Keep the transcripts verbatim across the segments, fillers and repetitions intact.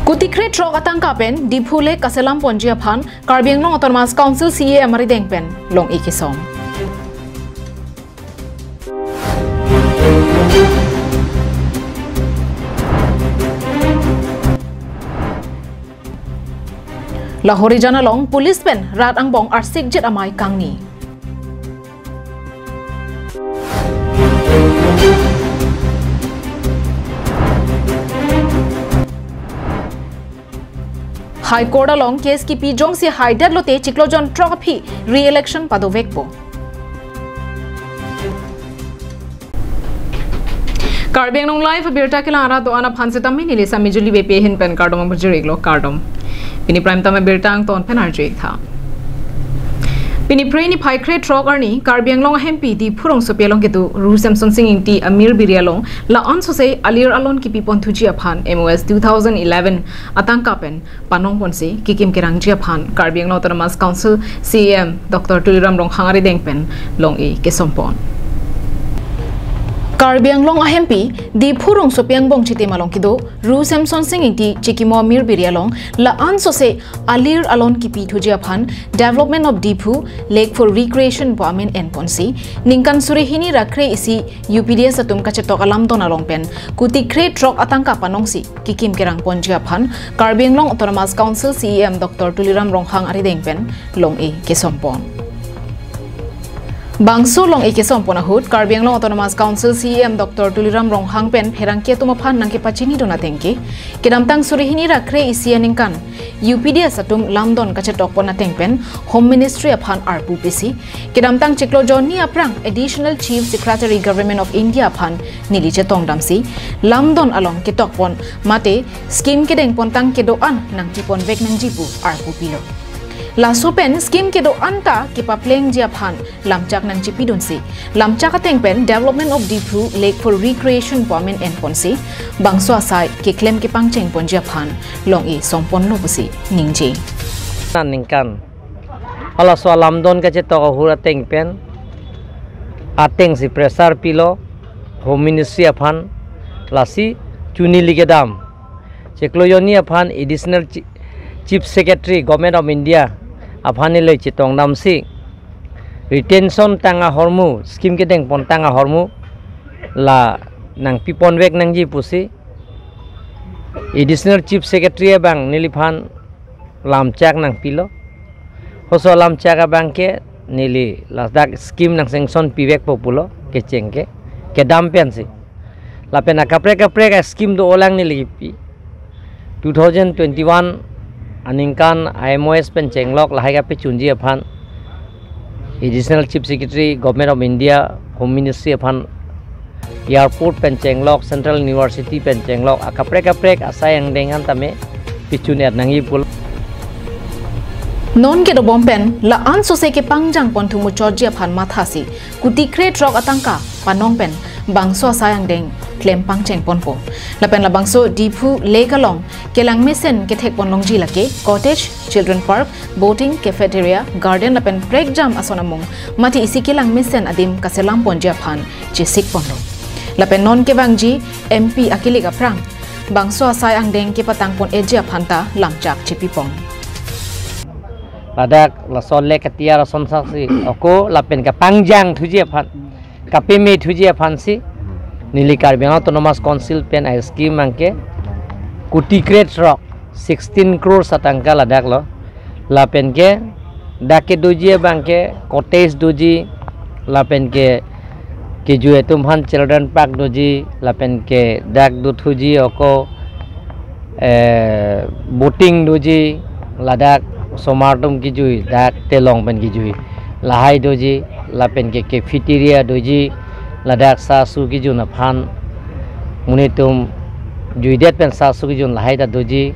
Kuti kre throk atangka pen Diphu Lake kaselam ponji aphan Karbi Anglong Autonomous Council C E M arideng pen long-e kesom. Lahorijan along police pen rat angbong arsikjit amei kangni. High Court along case kipi jongsi haidet lote chiklo jon throk aphi re-election padovekpo. Karbi Anglong Live abirta kelang arat do-an aphan setame neli Sami Juli Beypi ahin pen kardom abujir-iklo, kardom. Pini prime time abirta angton pen arju-ik tha. Pini Phre niphai kre throk arni Karbi Anglong ahempi Diphu rongsopi along kedo Ru Semson Sing Ingti amir biri along la-an sose alir alon kipi pon thuji aphan M O S two thousand eleven atangka pen panong ponsi kekim kerangji aphan Karbi Anglong Autonomous Council C E M Doctor Tuliram Ronghang arideng pen long-e kesom pon. Karbi Anglong ahempi Diphu rongsopi angbong chitim along kedo Ru Semson Sing Ingti chikimo amir biri along la-an sose alir alon kipi thuji aphan Development of Diphu Lake for Recreation pu amen en ponsi ningkan suri hini ra kre isi U P D S atum kachetok alamdon along pen kuti kre throk atangka panongsi kekim kerang ponji aphan Karbi Anglong Autonomous Council C E M Doctor Tuliram Ronghang arideng pen long-e kesom pon. Bangso long-e kesom pon ahut Karbi Anglong Autonomous Council C E M Doctor Tuliram Ronghang pen pherangke atum aphan nangkepachini dun ateng ke kedamtang suri hini ra kre isi aningkan U P D S atum lamdon kachetok pon ateng pen Home Ministry aphan arpu pisi kedamtang chiklo jon ni aphrang Additional Chief Secretary Government of India aphan neli chetong damsi lamdon along ketok pon mate scheme kedeng pontang kedo-an nangpi ponvek nangji pu arpu pilo. Laso pen scheme kedo-an ta kepaplengji aphan lamchak nangchipi dunsi lamchak ateng pen Development of Diphu Lake for Recreation pu amen en ponsi bangso asai keklem kepangcheng ponji aphan long-e som ponlo pusi ningje. Ningkan halaso alamdon kachetok ahut ateng pen atengsi pressure pilo Home Ministry aphan, lasi chunili kedam chiklo jon ni aphan Additional Chi-, Chief Secretary Government of India aphan neli chetong damsi retention tang ahormu, scheme kedeng pontang ahormu la nangpi ponvek nangji pusi Additional Chief Secretary abang neliphan lamchak nangpilo. Halaso lamchak abang ke neli ladak scheme nang sanction pivekpo pulo kecheng ke kedam pensi. Lapen akaprek kaprek a-scheme do-olang neli kipi. Two thousand twenty-one aningkan M O S pen chenglok lahai kapachunji aphan Additional Chief Secretary, Government of India, Home Ministry aphan airport pen chenglok, Central University pen chenglok, akaprek kaprek asai angdeng an tame pichun er nangji pulo. Non kedobom pen la-an sose kepangjang ponthu muchotji aphan mathasi kuti kre throk atangka panong pen bangso asai angdeng klem pangcheng ponpo. Lapen labangso Diphu Lake along kelang mesen kethek pon longji lake cottage, children park, boating, cafeteria, garden lapen prekjam ason amung mate isi kelang mesen adim kaselam ponji aphan chesik ponlo. Lapen non kevangji M P akilik aphrang bangso asai angdeng kepatang pon-eji aphan ta lamchak chipi pon. Ladak laso lake katiar ason saksi ako lapen kapangjang thuji aphan, kapeme thuji aphansi neli Karbi Anglong Autonomous Council pen a-scheme abangke kuti kre throk, sixteen crores atangka ladak lo. Lapen ke dak kedoji abangke cottage doji, lapen ke kejui atum aphan children park doji, lapen ke dak dothuji ako, eh, boating doji, ladak osomar atum kejui, dak telong pen kejui lahai doji, lapen ke cafeteria doji, ladak sasu kejun aphan, monit atum juidet pen sasu kejun lahai ta doji.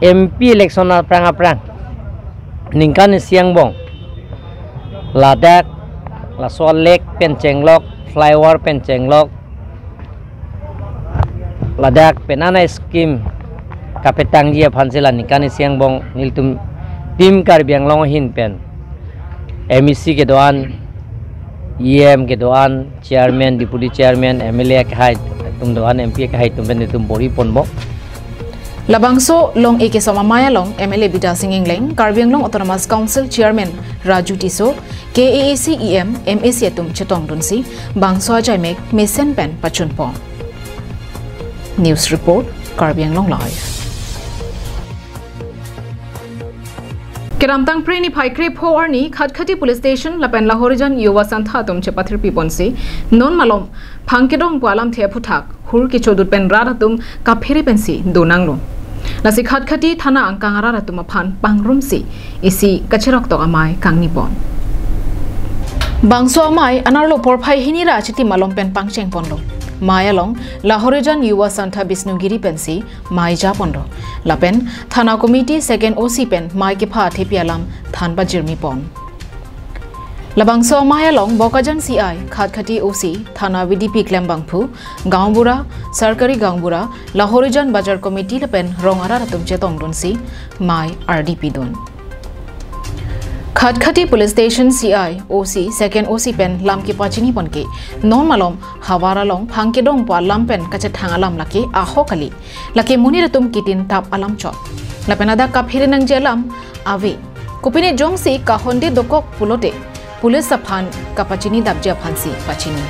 M P election aphrang aphrang ningkan isi angbong ladak laso lake pen chenglok, flyover pen chenglok, ladak pen ana scheme kapetangji aphansi la ningkan isi angbong nelitum Team Karbi Anglong ahin pen M A C kedo-an E M kedo-an, chairman, deputy chairman, M L A akehai atum do-an, M P akehai atum pen itum bor-i ponbom. Labangso long-e kesom amei along M L A Bidya Sing Engleng, Karbi Anglong Autonomous Council Chairman Raju Tisso, K A A C E M, M A C atum chetongdunsi bangso ajaimek mesen pen pachunpon. News report, Karbi Anglong Live. Kedamtang Phre niphai krepho arni Khatkhati Police Station lapen Lahorijan Yuva Santha atum chepathirpi ponsi non malom phang kedong pu alamthe aphuthak hur kechodut pen rat atum kaphere pensi donanglo. Lasi Khatkhati thana angkang arat atum aphan pangrumsi isi kacheroktok amei kangni pon. Bangso amei anerlo porphai hini ra achiti malom pen pangcheng ponlo. Mei along Lahorijan Yuva Santha Bishnugiri pensi mei ja ponlo. Lapen thana committee second O C pen mei kepha thepi alam than pajirmi pon. Labangso amei along Bokajan C I, Khatkhati O C, thana V D P klembangphu, gaonbura, sarkari gaonbura, Lahorijan Bajar Committee lapen rong arat atum chetongdunsi mei ardi pidun. Khatkhati Police Station C I, O C, second O C pen lam kepachini ponke non malom havar along phang kedong pu alam pen kachethang alam lake ahok kali. Lake monit atum kitin tap alam chot. Lapen adak kaphere nangji alam ave. Kopine jongsi kahonde dokok pulote police aphan kapachini dapji aphansi pachini.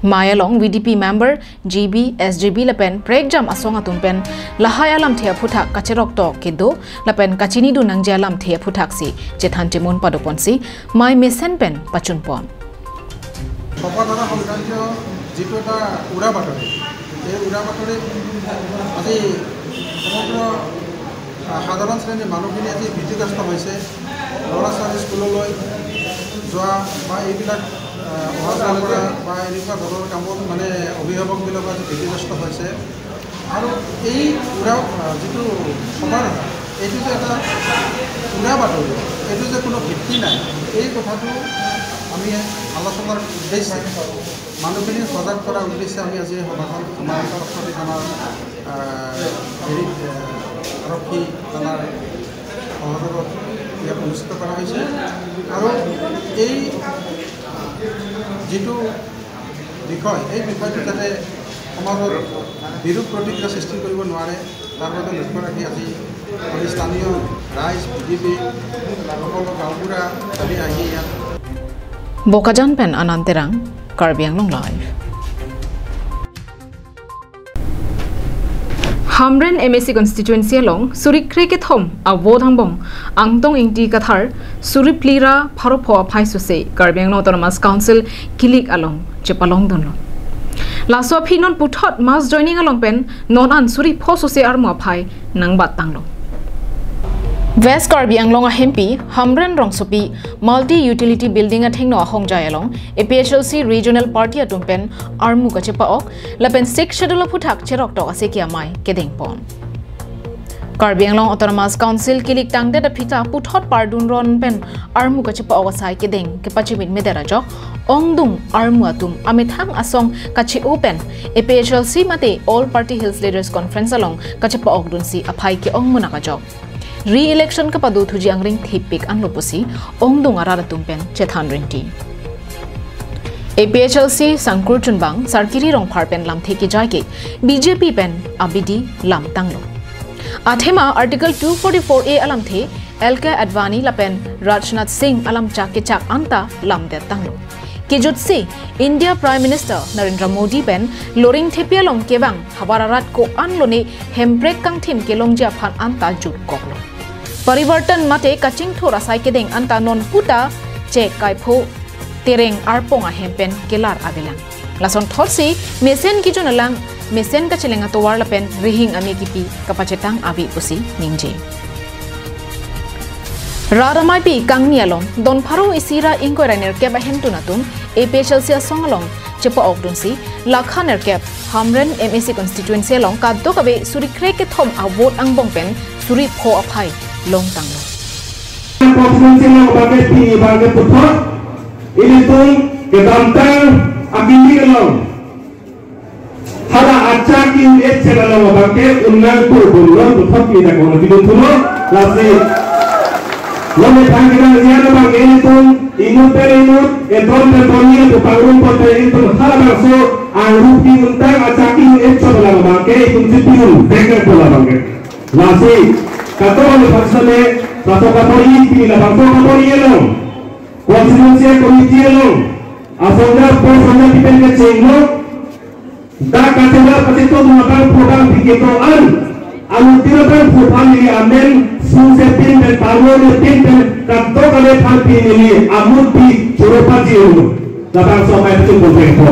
Mei along V D P member, G B, S G B lapen prekjam asong atum pen lahai alamthe aphuthak kacheroktok kedo lapen kachinidun nangji alamthe aphuthak si chethan chemun padoponsi mei mesen pen pachunpon. শকত আনা সংক্ৰান্তীয় যিটো এটা উৰা বাতৰি, এই উৰা বাতৰিত আজি সমগ্ৰ, আহ, সাধাৰণ শ্ৰেণীৰ মানুহখিনি আজি ভীতিগ্ৰস্ত হৈছে। ল'ৰা ছোৱালী স্কুললৈ যোৱা বা এইবিলাক, আহ, অহা যোৱা কৰা বা এনেকুৱা ধৰণৰ কামত মানে অভিভাৱকবিলাকো আজি ভীতিগ্ৰস্ত হৈছে। আৰু এই উৰা, আহ, যিটো সমাৰোহ, এইটো যে এটা উৰা বাতৰি, এইটো যে কোনো ভিত্তি নাই, এই কথাটো আমি আলোচনাৰ উদ্দেশ্যে, মানুহখিনি সজাগ কৰাৰ উদ্দেশ্যে আমি আজি এই সভাখন আমাৰ সৰস্বতী থানাৰ, আহ, হেৰিত, আহ, আৰক্ষী থানাৰ সহযোগত ইয়াত অনুষ্ঠিত কৰা হৈছে। আৰু এই যিটো বিষয়, এই বিষয়টো যাতে সমাজত বিৰূপ প্ৰতিক্ৰিয়া সৃষ্টি কৰিব নোৱাৰে, তাৰ বাবে লক্ষ্য ৰাখি আজি আমি স্থানীয় ৰাইজ, ভি ডি পি, সকলো গাঁওবুঢ়া আমি আহি ইয়াত Bokajan pen Anand Terang, Karbi Anglong Live. Hamren M A C constituency along suri krekethom a vote angbong Angtong Ingti Kathar suri phli ra pharo pho aphai sose Karbi Anglong Autonomous Council kilik along chepalongdunlo. Laso aphi non puthot mass joining along pen non an suri pho sose armu aphai nangbat tanglo. West Karbi Anglong ahempi Hamren rongsopi multi utility building athengno ahongjai along A P H L C regional party atum pen armu kachepa-ok lapen Sixth Schedule aphuthak cheroktok aseki amei kedengpon. Karbi Anglong Autonomous Council kilik tangdet aphi ta puthot pardun ron pen armu kachepa-ok asai kedeng kepachimit medet ajok ongdung armu atum amethang asong kache-o pen A P H L C mate All Party Hills Leaders Conference along kachepa-okdunsi aphai ke-ong munak ajok re-election kapado thuji angring thipik anlo pusi ongdung arat atum pen chethan ringti. A P H L C sangkur chunbang Sarkiri Rongphar pen lamthe kejai ke B J P pen abidi lamtanglo. Athema Article two forty-four A alamthe L K Advani lapen Rajnath Singh alamchak kechak anta lamdet tanglo. Kejutsi India Prime Minister Narendra Modi pen loring thepi along kevang havar arat ko-an lone hemprek kangthim kelongji aphan anta jutkoklo. Parivartan mate kachingthur asai kedeng anta non puta chek kaipho tereng arpong ahem pen kelar avelang. Lason thotsi mesen kejun alang, mesen kacheleng atovar lapen rihing ame kipi kapachetang ave pusi ningje. Rat ameipi kangni along don pharo isi ra ingkoi ra nerkep ahemtun atum A P H L C asong along chepa-okdunsi lakha nerkep Hamren M A C constituency along kadokave suri krekethom a vote angbong pen suri pho aphai longtanglo. Constituency along abangke pini abangke puthot ilitum kedamtang akilik along hala achak in echet along abangke unnang pur bunlong puthot kita kono kidun thulo lasi Lo methang kedang lian abang ke ilitum inut pen inut, edon pen donni pu pangrum pon pen ilitum halabangso angrup pi untang achak pi un-e chot abang ke itum chipi un vek pu labang ke. Lasi kato le paksa le, kato kato i pi labangso kato i along, constituency committee along, asonja po sonja pi pen kechenglo, dak kachela kachito dun abang program pi keto an, anu tira abang program ni amen, suse pin pen, parlo ni pin pen, kato kale phan pi ni, amut pi choro pa ji unu. Labangso amei pi chungkong pengpo.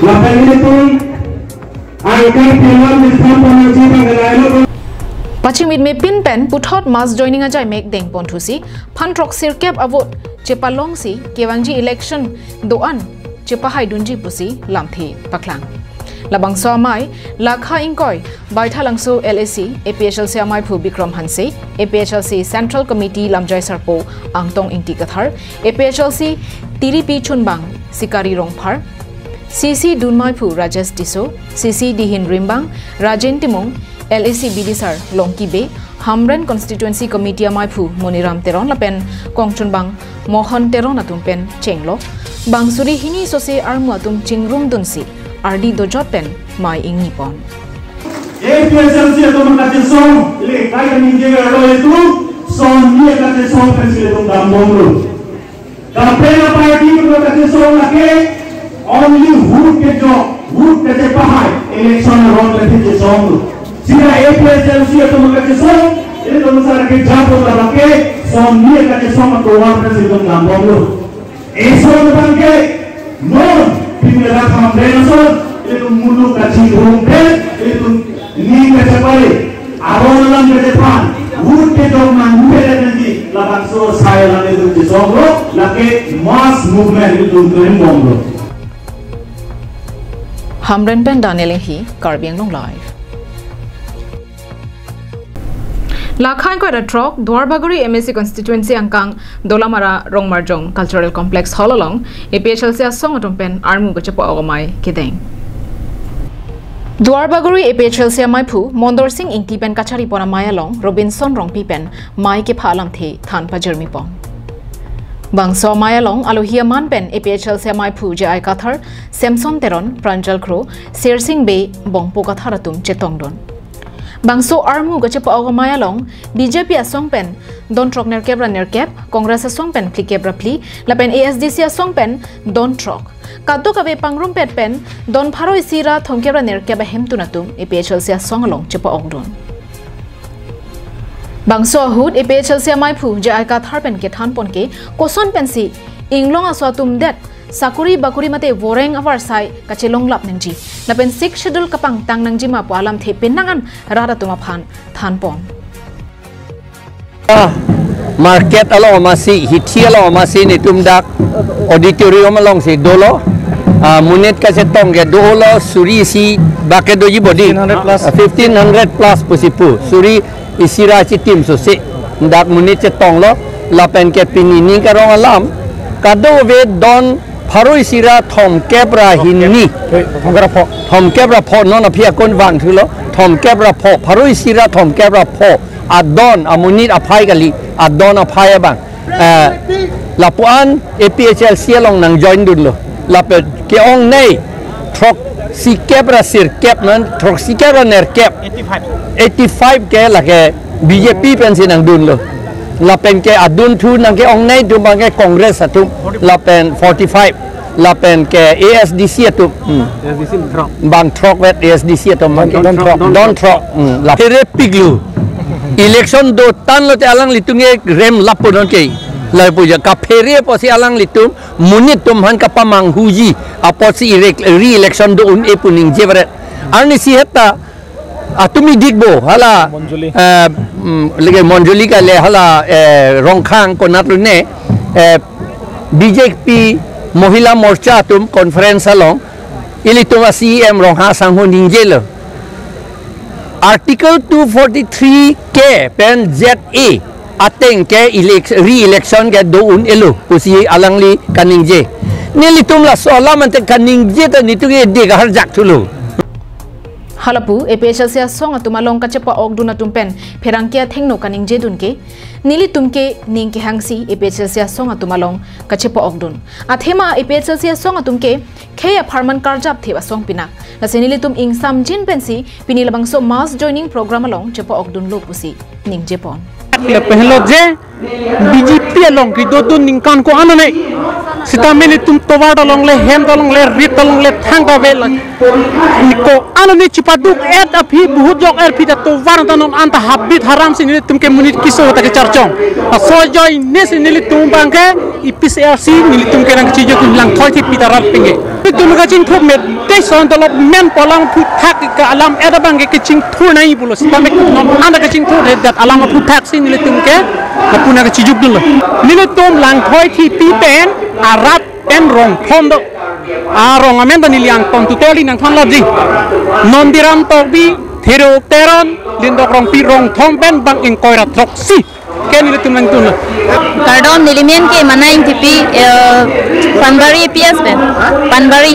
Lapen ilitum angkang pialam di tham pon nangji abang ke lailo. Pachimit me pin pen puthot mass joining ajai mek dengpon thusi, phan throksi kep a-vote chepalongsi kevangji election do-an chepahaidunji pusi lamthe paklang. Labangso amei, lakha ingkoi, Baithalangso L A C, A P H L C ameiphu Bikram Hanse, A P H L C Central Committee lamjai sarpo Angtong Ingti Kathar, A P H L C tiripi chunbang Sikari Rongphar, C C dunmeiphu Rajesh Tisso, C C dihin rimbang Rajen Timung, L A C bidisar Longki Bey, Hamren Constituency Committee ameiphu Moniram Teron lapen kongchunbang Mohan Teron atum pen chenglo. Bang suri hini sose armu atum chingrumdunsi ardi dojot pen mei ingni pon. A P H L C atum kachesong, ili kai kaningje arlo itum, son ni kachesong pensi itum dambomlo. Kaprek aparty atum kachesong lake, only vote kejok, vote kachepahai, election aron kachesonglo. Sita A P H L C atum kachesong, ilitum sar kejapon lake, son ni kachesong atovar pensi itum dambomlo. Eson abang ke, non, pini dak Hamren ason, ilitum muluk kachingrum pen, ilitum ning kachepale, aron alam kachephan, vote kejok nangpedet nangji, labangso asai alam ilitum chesonglo, lake mass movement ilitum klembomlo. Hamren pen Daniel Enghi, Karbi Anglong Live. Lakha ingkoi ra throk, Duarbagori M A C constituency angkang Dolamara Rongmarjong Cultural Complex Hall along A P H L C asong atum pen armu kachepa-ok amei kedeng. Duarbagori A P H L C ameiphu Mondor Sing Ingti pen kachari pon amei along Robinson Rongpi pen mei kepha alamthe than pajirmi pon. Bangso amei along alohi aman pen A P H L C ameiphu J I Kathar, Samson Teron, Pranjal Kro, Sersing Bey, Bongpo Kathar atum chetongdun. Bangso armu kachepa-ok amei along B J P asong pen don throk nerkep ra nerkep, Congress asong pen phlikep ra phli, lapen A S D C asong pen don throk. Kadokave pangrumpet pen don pharo isi ra thomkep ra nerkep ahemtun atum A P H L C asong along chepa-okdun. Bangso ahut A P H L C ameiphu J I Kathar pen kethan pon ke koson pensi inglong aso atum det sakuri bakuri mate voreng avarsai kachelonglap nangji, lapen Sixth Schedule kapangtang nangji ma pu alamthe penang an rat atum aphan than pon. Ah, market along amatsi, hithi along amatsi netum dak auditorium alongsi dolo. Ah, monit kachetong ke dolo, suri isi bak ke doji bodi. Fifteen hundred plus. Ah, fifteen hundred plus pusi pu. Suri isi ra chitim sose dak monit chetonglo, lapen ke pini ning karong alam, kadokave don pharo isi ra thomkep ra hini. Thomkep ra pho. Thomkep ra pho, non aphi akon vangthulo, thomkep ra pho, pharo isi ra thomkep ra pho adon amonit aphai kali, adon aphai abang. Eh, lapuan A P H L C along nangjoindunlo. Lapen ke-ongnei throksikep ra sirkep non, throksikep ra nerkep. Eighty-five. Eighty-five ke lake B J P pensi nangdunlo. Lapen ke adunthu nang ke-ongnei atum abang ke Congress atum. Lapen forty-five. Lapen ke A S D C atum. Hmm. A S D C throk. Bang throk vet A S D C atum abang ke. Don throk. Don throk. Hmm. Lap-, pherepiklo. Election dotan lote alanglitum ke rem lapu non ke. Lapu ja kaphere pusi alanglitum monit atum aphan kapamanghuji apotsi re-, re-election do un-e pu ningje varet. Arnisi heta atum idikbo hala, Monjuli. Eh, mm, lege Monjuli kale hala, eh, Rongkhang konat rune, eh, B J P Mohila Morcha atum conference along ilitum a-C E M Rongha sangho ningjelo. Article two forty-three K pen Z A ateng ke elec-, re-election ke do un-elo pusi alangli kaningje. Nelitum laso alam ante kaningje ta netum ke de kahar jak thulo. Halapu A P H L C asong atum along kachepa-okdun atum pen pherangke athengno kaningjedun ke, nelitum ke ning kehangsi A P H L C asong atum along kachepa-okdun. Athema A P H L C asong atum ke khei apharman karjap thip asong pinak. Lasi nelitum ingsamjin pensi pini labangso mass joining program along chepa-okdunlo pusi ningjepon. Le pehlo je B J P along kedodun ningkan ko-an ane. Sitame nelitum tovar ta longle, hem ta longle, rit ta longle, thang ta ave la. Ni ko-an ane chepaduk-et aphi, buhut jok-et aphi ta tovar ta non anta habit haram si nelitum ke monit keso ta kecharchong. Laso ajoinesi nelitum abangke A P H L C nelitum ke nangkachijok langthoi thip ta rat penge. Nelitum kachingthur me te son development pu alam aphuthak ke alam-et abangke kachingthur nangji pulo. Sitame non anta kachingthurdet alam aphuthak si nelitum ke lapu nangkachijokdunlo. Nelitum langthoi thip pen arat pen Rongthom do. Arong amen ta neli angton tutoli nangthan lajin. Nondiram Tokbi, Thero Teron, Lindok Rongpi, Rongthom pen bang ingkoi ra throksi ke nelitum nangtun. Kardom, neli men ke Mana Ingtipi, eh, Panbari A P S pen. Panbari.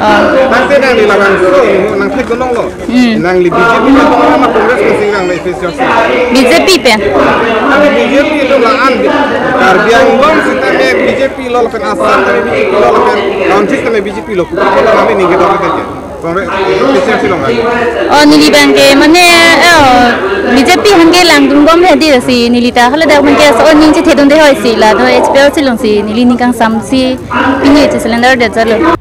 Oh. Nang te nangli labangso, nang thek gunong lo. Hmm. Nangli B J P pen ma Congress pen si nangli A P H L C? B J P pen. Nang B J P lo la-an di. Karbi Anglong sitame B J P lo lapen Assam tame B J P lo lapen North East tame B J P lo. Kupi lo nangli ningke dok ke. Congress, A P H L C lo nang. Oh, neli abangke mane, eh, oh, B J P aphan ke langdunbom hedi si neli ta hala dak abangke so ning chethedunde hoi si la do H P L C along si neli ning kangsamsi pini che-cylinder det jalo.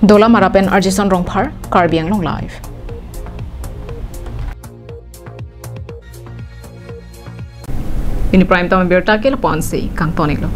Dolamara pen Arjison Rongphar, Karbi Anglong Live. Pini prime time abirta ke lapu-an si kangton-iklo.